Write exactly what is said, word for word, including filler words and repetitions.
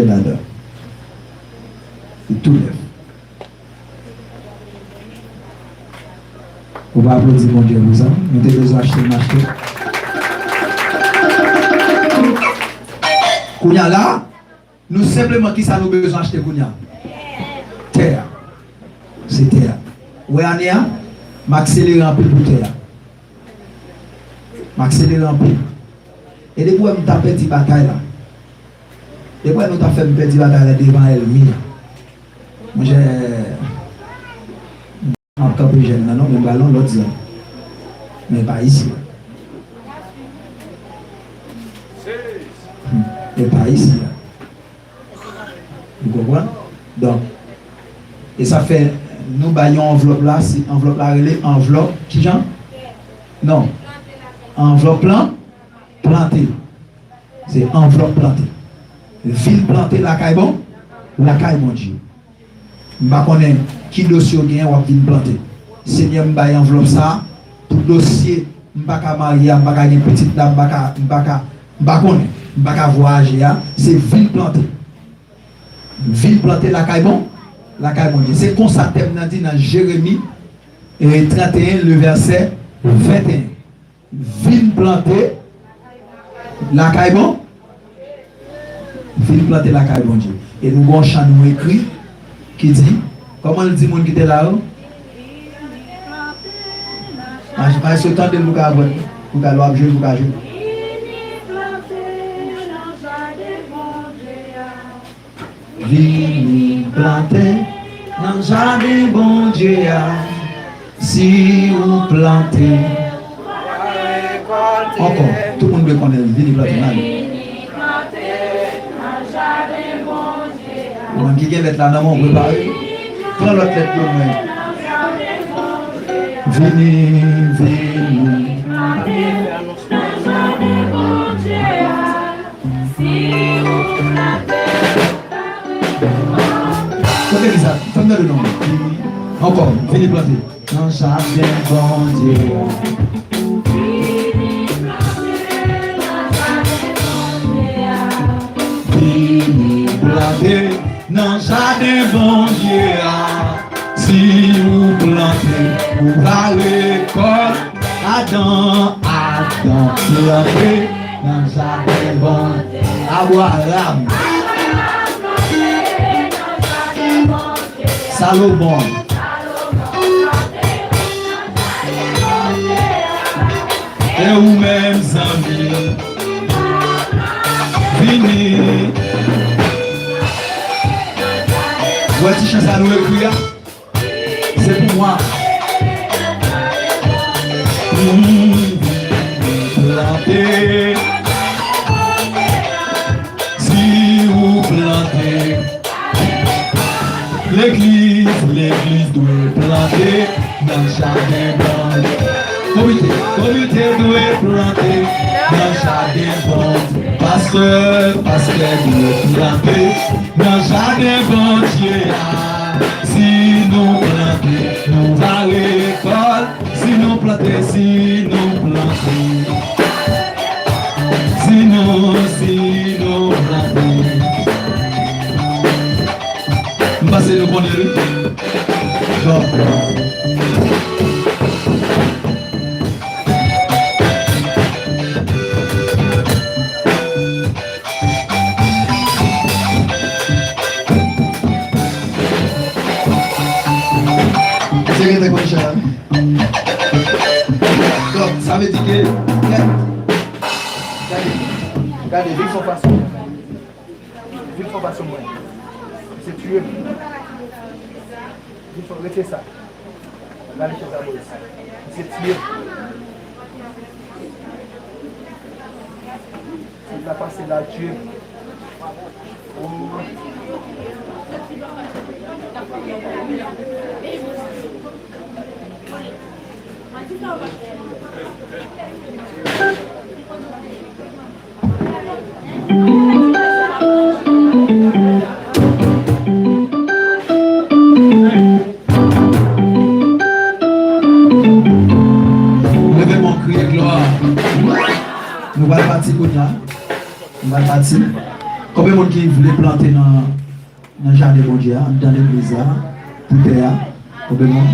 ladan. Li tou nèf. Ou pa aplodi Bondye pou sa? Nou te bezwen achte, n achte. Kounye a la, nou senpleman, kisa nou bezwen achte kounye a? Tè a. Se tè a. Ou wè ane a, m akselere anpil pou tè a. M akselere anpil. E depi w wè m ta pèdi batay la, depi w wè nou ta fè m pèdi batay la devan ènmi an. Monchè, m ap kanpe jèn nan non, men m pral yon lòt zòn. Men pa isi a. Hmm. E pa isi a. Ou konprann? Donk, e sa fè nou bay yon anvlòp la, si anvlòp la rele anvlòp, kijan? Non. Anvlòp lan, plante. Se anvlòp plante. Vin plante lakay bon, lakay Bondye. M pa konnen ki dosye w genyen w ap vin plante. Senyè, m bay anvlòp sa a pou dosye m pa ka marye a, m pa ka gen pitit la, m pa ka, m pa ka, m pa konnen, m pa ka vwayaje a, se vin plante. Vin plante lakay bon, lakay Bondye. Se konsa tèm nan di nan Jeremi, e, trannteyen, le vèsè venteyen. Vin plante lakay bon. Vin plante lakay Bondye. E nou gen yon chan nou ekri ki di, kòman l di moun ki te la yo? Maestro, tande l pou ka aprann, pou ka lè w ap jwe, pou ka jwe. Vini plante nan jaden Bondye a. Si ou plante. Ankò, tout moun dwe konnen l. Vini plante, n ale. Ou menm ki gen lèt la nan men w, prepare. Pran lòt lèt yo, men. Vini, vini. Kote ki sa? Fè m tande non. Ankò, vini plante. Nan jaden Bondye a. Vini plante nan jaden Bondye a. Si ou plante, ou va rekòlte. Adan, Adan plante nan jaden Bondye. Abraram. Salomon. E ou menm, zanmi, vini. Ou wè ti chan sa nou ekri a? Se pou mwen. Plante. Si ou plante. Legliz, legliz dwe plante nan jaden Bondye. Komite, komite dwe plante nan jaden Bondye. Pastè, pastè dwe plante nan jaden Bondye a. Si nou plante, nou va rekòlte. Si nou plante, si nou plante. Si nou, si nou plante. M panse nou konnen, wi. Bon. Misye gentan konn chan an. Donk, sa vle di ke, gade, gade, gade, vin fè yon fason. Vin fè yon fason mwen. Misye tiye m. Vin fè, rete sa. Rale chèz la bò isi. Misye tiye m. Se la pase la, Dye. Oh. Leve men w, kriye glwa. Nou pral pati kounye a. Nou pral pati. Konbyen moun ki vle Plante nan, nan jaden Bondye a, anndan legliz la, pou tè a. Konprann?